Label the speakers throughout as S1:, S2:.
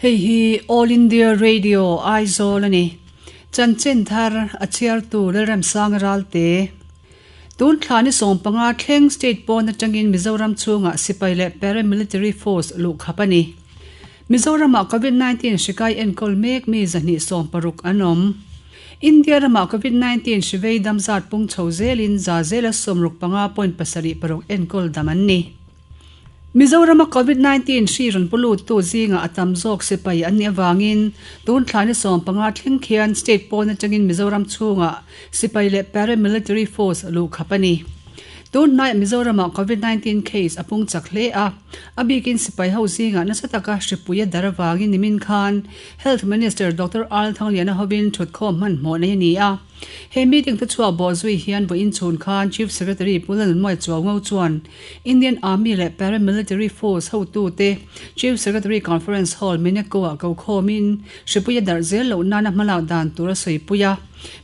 S1: Hei hi All India Radio Aizawl a ni. Chanchin thar a chhiartu Lalremsanga Ralte. Tun thla ni 15 thleng state pawn atangin Mizoram chhungah sipai leh paramilitary force luh khap a ni. Mizoramah Covid 19 hri kai enkawl mek mi 260 an awm. India ramah Covid 19 hri vei dam zat pung chho zelin za zela 65.76 enkawl dam an ni. Mizorama Covid 19 hri rawn pu luttu zingah a tam zawk sipai an nih avangin tun thla ni 15 thleng khian state pawn atangin Mizoram chhungah sipai leh paramilitary force luh khap a ni. Tun hnaiah Mizoramah Covid 19 case a pung chak hle a, a bikin sipai ho zingah nasa taka hripui a dar avangin nimin khan Health Minister Doctor Al Thangliana hovin thutkhawm hmanhmawh nei a ni a. He meeting te chhuak bawh zui hian vawiin chhun khan Chief Secretary Pu Lalnunmuai Chuaungo chuan Indian Army leh Paramilitary Force hotute Chief Secretary Conference Hall Mineko-ah ko khawmin hripuia darh zel loh nana hmalak dan tur a sawipui a.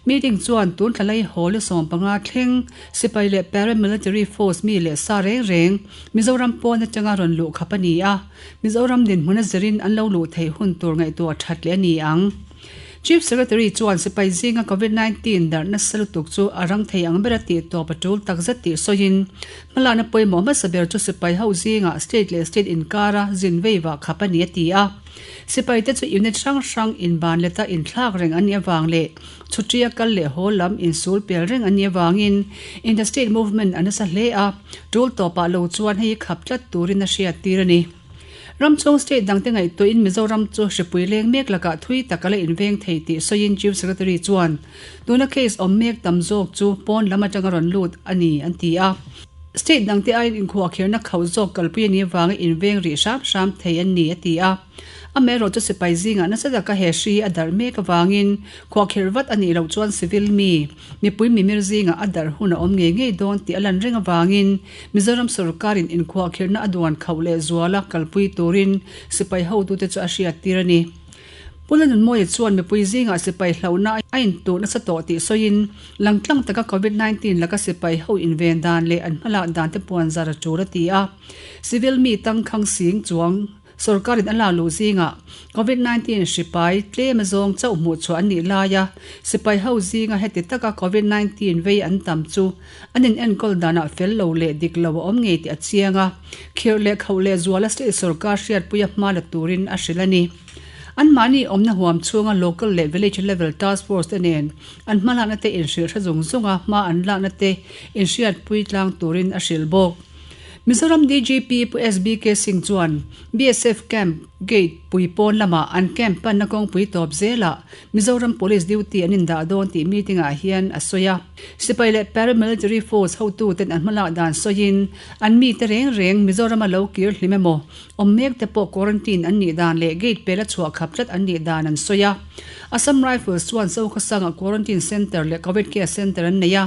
S1: Meeting chuan tun thla lai haw li 15 thleng sipai leh Paramilitary Force mi leh sa reng reng Mizoram pawn atanga rawn luh khap a ni a, Mizoram dinhmun a zirin an lo luh theih hun tur ngaihtuah that leh a ni ang. Chief Secretary chuan sipai zinga Covid 19 darh nasa lutuk chu a rang thei ang bera tih tawp a tul takzet tih sawiin hmalakna pawimawh hmasa ber chu sipai ho zingah state leh state inkara zin vei vah khap a ni a ti a. Sipai te chu unit hrang hrang inban leta inthlak reng an nih avang leh chhutia kal leh haw lam insul pel reng an nih avangin interstate movement a nasa hle a, tul tawpah lo chuan hei hi khap tlat turin a hriattir a ni. Ram chhung state dangte ngaihtuahin Mizoram chu hripui leng mek lakah thui tak a la inveng thei tih sawiin Chief Secretary chuan tuna case awm mek tam zawk chu pawn lam atanga rawn lut a ni an ti a. State dangte aiin inkhuahkhirna khauh zawk kalpui a nih avangin inveng rih hram hram thei an ni a ti a. Amaherawhchu sipai zingah nasa taka he hri a darh mek avangin khuahkhirh vat a nih loh chuan civil mi mipui mimir zingah a darh hun a awm ngei ngei dawn tih a lan reng avangin Mizoram sorkarin inkhuahkhirhna a duan khauh leh zuala kalpui turin sipai hotute chu a hriattir a ni. Pu Lalnunmawia chuan mipui zingah sipai hlauhna a intuh nasa tawh tih sawiin langtlang taka Covid 19 laka sipai ho inven dan leh an hmalak dan te puan zar a tul a ti a. Civil mi tangkhang sing chuang Sorkarin a lak luh zingah Covid 19 hripai tlem azawng chauh hmuh chhuah an nih laia sipai ho zinga heti taka Covid 19 vei an tam chu an inenkawl danah fel lo leh dik lo a awm ngei tih a chiang a, khirh leh khauh leh zuala state sorkar hriatpuia hma la turin a hrilh a ni. Anmahni awmna huam chhunga local leh village level task force te nen an hmalakna te inhrilh hre zung zunga hma an lakna te inhriatpui tlang turin a hrilh bawk. Mizoram DGP Pu SBK Singh chuan BSF Camp Gate pui pawn lamah an camp panna kawngpui tawp zelah Mizoram Police duty an indah dawn tih meeting ah hian a sawi a. Sipai leh Paramilitary Force hotuten an hmalak dan sawiin an mite reng reng Mizorama lo kir hlim emaw awm mek te pawh quarantine an nih dan leh gate pela chhuah khap tlat an nih dan an sawi a. Assam Rifles chuan Zokhawsangah quarantine centre leh Covid care centre an nei a.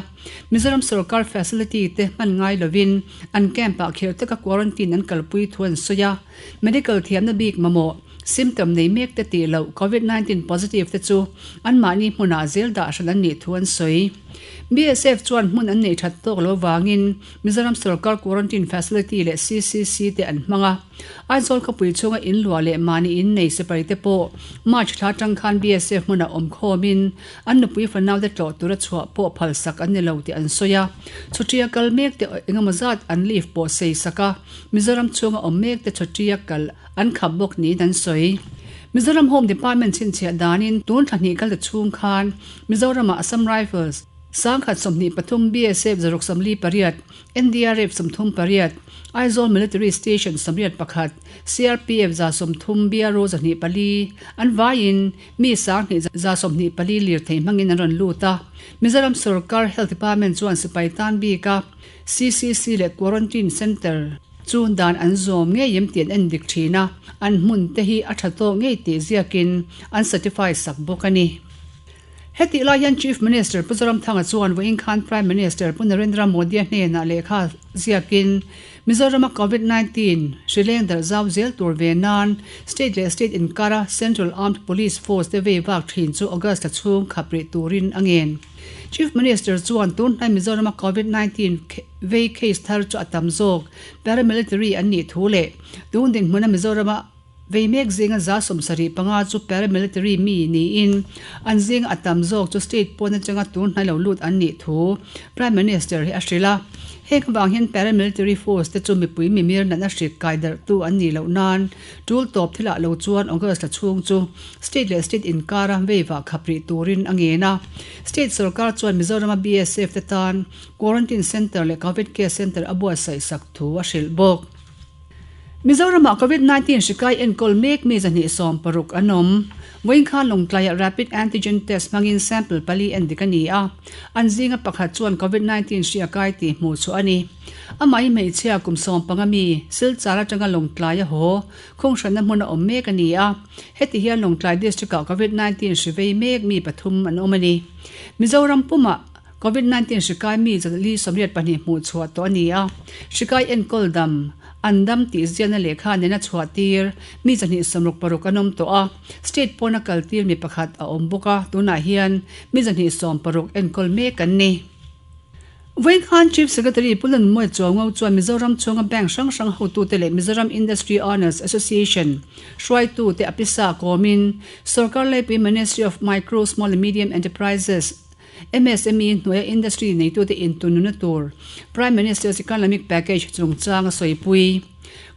S1: Mizoram sorkar facility te hman ngai lovin an camp ah khirh taka quarantine an kalpui thu an sawi a, medical thiamna bik mamawh, symptom nei mek te tih loh Covid 19 positive te chu anmahni hmunah zel dah hran an nih thu an sawi. BSF chuan hmun an nei that tawk lo avangin Mizoram sorkar quarantine facility leh CCC te an hmang a. Aizawl khawpui chhunga in luah leh mahni in nei sipai te pawh March thla atang khan BSF hmunah awm khawmin an nupui fanaute tlawh tura chhuah pawh phalsak an ni lo tih an sawi a. Chhutia kal mek te engemaw zat an leave pawh sei sak a, Mizoram chhunga awm mek te chhutia kal an khap bawk niin an sawi. Mizoram Home Department chhinchhiah danin tun thla hnih kal ta chhung khan Mizoramah Assam Rifles, 123 BSF 648, NDRF 38, Aizawl Military Station 81, CRPF 130 BRO 24 an vaiin mi 2124 lirthei hmangin an rawn lut a. Mizoram sorkar Health Department chuan sipai tan bika CCC leh Quarantine Centre chu dan an zawm ngei em tih an en dik thin a, an hmun te hi a tha tawk ngei tih ziakin an certify sak bawk a ni. Hetih lai hian Chief Minister Pu Zoramthanga chuan vawiin khan Prime Minister Pu Narendra Modi-a hnenah lehkha ziakin Mizorama Covid 19 hri leng darh zau zel tur ve nan state leh state inkara Central Armed Police Force te vei vak thin chu August thla chhung khap rih turin a ngen. Chief Minister chuan tun hnai Mizorama Covid 19 vei case thar chu a tam zawk paramilitary an nih thu leh tun dinhmuna Mizorama. vei mek zinga 75% chu paramilitary mi niin an zinga a tam zawk chu state pawn atanga tun hnai lo lut an nih thu Prime Minister hi a hrilh a. Heng avang hian paramilitary force te chu mipui mimir natna hrik kai darhtu an nih loh nan tul tawp thilah lo chuan August thla chhung chu state leh state inkara veivah khap rih turin a ngen a. State sorkar chuan Mizorama BSF te tan quarantine centre leh Covid care centre a buatsaih sak thu a hrilh bawk. Mizoramah Covid 19 hri kai enkawl mek mi 260 an awm. Vawiin khan Lawngtlaiah Rapid Antigen Test hmangin sample pali en dik a ni a, an zinga pakhat chuan Covid 19 hri a kai tih hmuh chhuah a ni. Amah hi hmeichhia kum 15 mi Silchar atanga Lawngtlai a haw khunghranna hmun a awm mek a ni a, heti hian Lawngtlai District-ah Covid 19 hri vei mek mi pathum an awm a ni. Mizoram pumah Covid 19 hri kai mi 482 hmuh chhuah tawh a ni a, hri kai enkawl dam, an dam tih ziahna lehkha nena chhuah tir mi 266 an awm tawh a, state pawna kal tir mi pakhat a awm bawk a, tunah hian mi 260 enkawl mek an ni. Vawiin khan Chief Secretary Pu Lanmuai Chuaungo chuan Mizoram chhunga bank hrang hrang hotute leh Mizoram Industry Owners Association hruaitute a pisa kawmin Sorkar Laipui Ministry of Micro, Small and Medium Enterprises, MSME hnuaia industry neitute intununa tur Prime Minister's Economic Package chungchang a sawipui.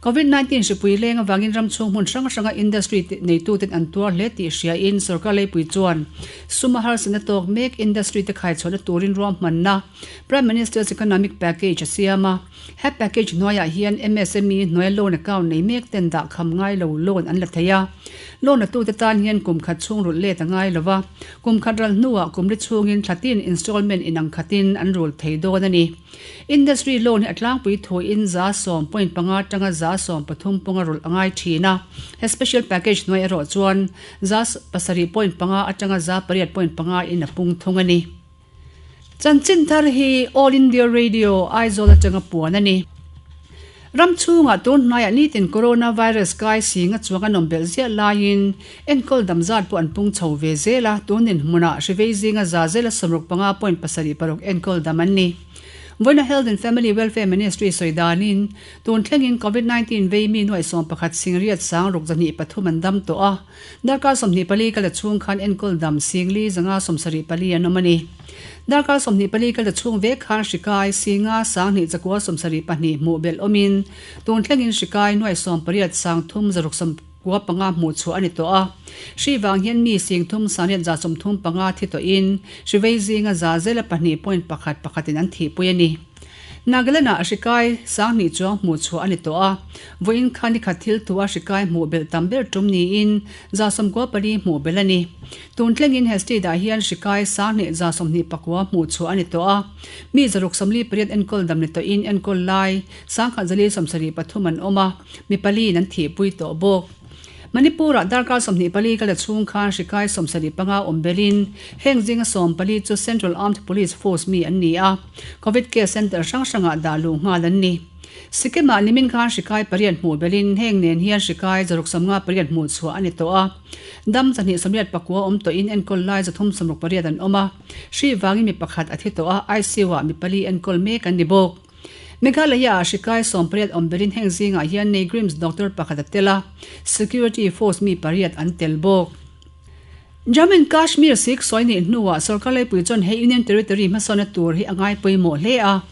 S1: Covid 19 hripui leng avangin ram chhung hmun hrang hranga industry neituten an tuar hle tih hriain sorkar leipui chuan sum a harsatna tawk mek industry te khaichhuahna turin ruahmanna Prime Minister's Economic Package a siam a. He package hnuaiah hian MSME hnuaia loan account nei mek ten dah kham ngai lo loan an la thei a. Loan latute tan hian kum khat chhung rulh let a ngai lo va, kum khat ral hnuah kum ri chhungin thla tin installment inang khatin an rul thei dawn a ni. Industry loan hi a tlangpui thuin 10.5% atanga 13% pawnga rulh a ngai thin a, he special package hnuai erawh chuan 7.5% atanga 8.5% in a pung thung a ni. Chanchin thar hi All India Radio, Aizawl atanga puan a ni. Ram chhungah tun hnaiah nitin Coronavirus kai singa chuang an awm belh ziah laiin enkawl dam zat pawh an pung chho ve zel a, tun dinhmunah hri vei zinga zela 65.76 enkawl dam an ni. Vawiina Health and Family Welfare Ministry sawi danin tun thlengin Covid 19 vei mi nuaih 11 singriat sang ruk 203 an dam tawh a, Darkar 24 kal a chhung khan enkawl dam Singli 574 an awm a ni. Darkar 24 kal a chhung vek khan hri kai Singa 2 chakua 72 hmuh belh awmin tun thlengin hri kai nuaih 18 sang thum zaruk 95 hmuh chhuah a ni tawh a. Hri vang hian mi sing thum sangriat 35 thi tawhin hri vei zinga zela 2.1 pakhatin an thihpui a ni. Nagaland-ah hri kai 2000 chuang hmuh chhuah a ni tawh a, vawiin khan ni khat thil thu a hri kai hmuh belh tam ber tum niin 94 hmuh belh a ni. Tun thlengin he state-ah hian hri kai 2 29 hmuh chhuah a ni tawh a, mi 648 enkawl dam ni tawhin enkawl lai 1173 an awm a, mi paliin an thihpui tawh bawk. Manipur-ah darkar 24 kal a chhung khan hri kai 75 awm belhin heng zinga 14 chu Central Armed Police Force mi an ni a, Covid Care Centre hrang hrangah dah luh nghal an ni. Sikkim-ah nimin khan hri kai pariat hmuh belhin heng nen hian hri kai 658 hmuh chhuah a ni tawh a, dam 289 awm tawhin enkawl lai 368 an awm a, hri vangin mi pakhat a thi tawh a, ICU-ah mi pali enkawl mek an ni bawk. Meghalaya-ah hri kai 18 awm berin heng zingah hian Neigrims doctor pakhat a tel a, security force mi pariat an tel bawk. Jammu and Kashmir Sikh sawi nih hnuah sorkar leipui chuan he Union Territory hmasawnna tur hi a ngai pawimawh hle a.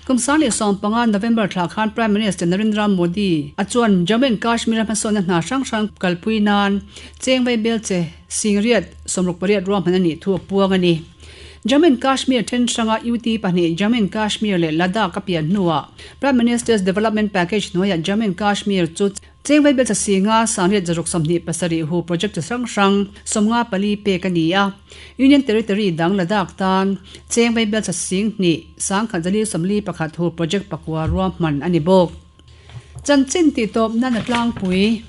S1: Kum 2015 November thla khan Prime Minister Narendra Modi a chuan Jammu and Kashmir-a hmasawnna hna hrang hrang kalpui nan cheng vaibel che singriat 68 ruahman a nih thu a puang a ni. Jammu and Kashmir then hranga UT pahnih Jammu and Kashmir leh Ladakh a pian hnuah Prime Minister's Development Package hnuaiah Jammu and Kashmir chu cheng vaibel chasinga 927 hu project chi hrang hrang 54 pek a ni a. Union Territory dang Ladakh tan cheng vaibel chasing hnih 1141 hu project pakua ruahman a ni bawk. Chanchin tihtawp nan a tlangpui.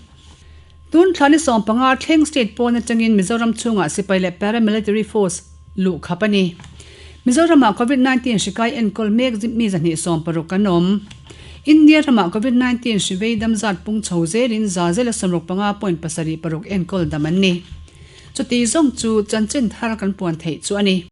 S1: Tun thla ni 15 thleng state pawn atangin Mizoram chhungah sipai leh paramilitary force luh khap a ni. Mizoramah Covid 19 hri kai enkawl mek mi 260 an awm. India ramah Covid 19 hri vei dam zat pung chho zelin zela 65.76 enkawl dam an ni. Chuti zawng chu chanchin thar kan puan theih chu a ni.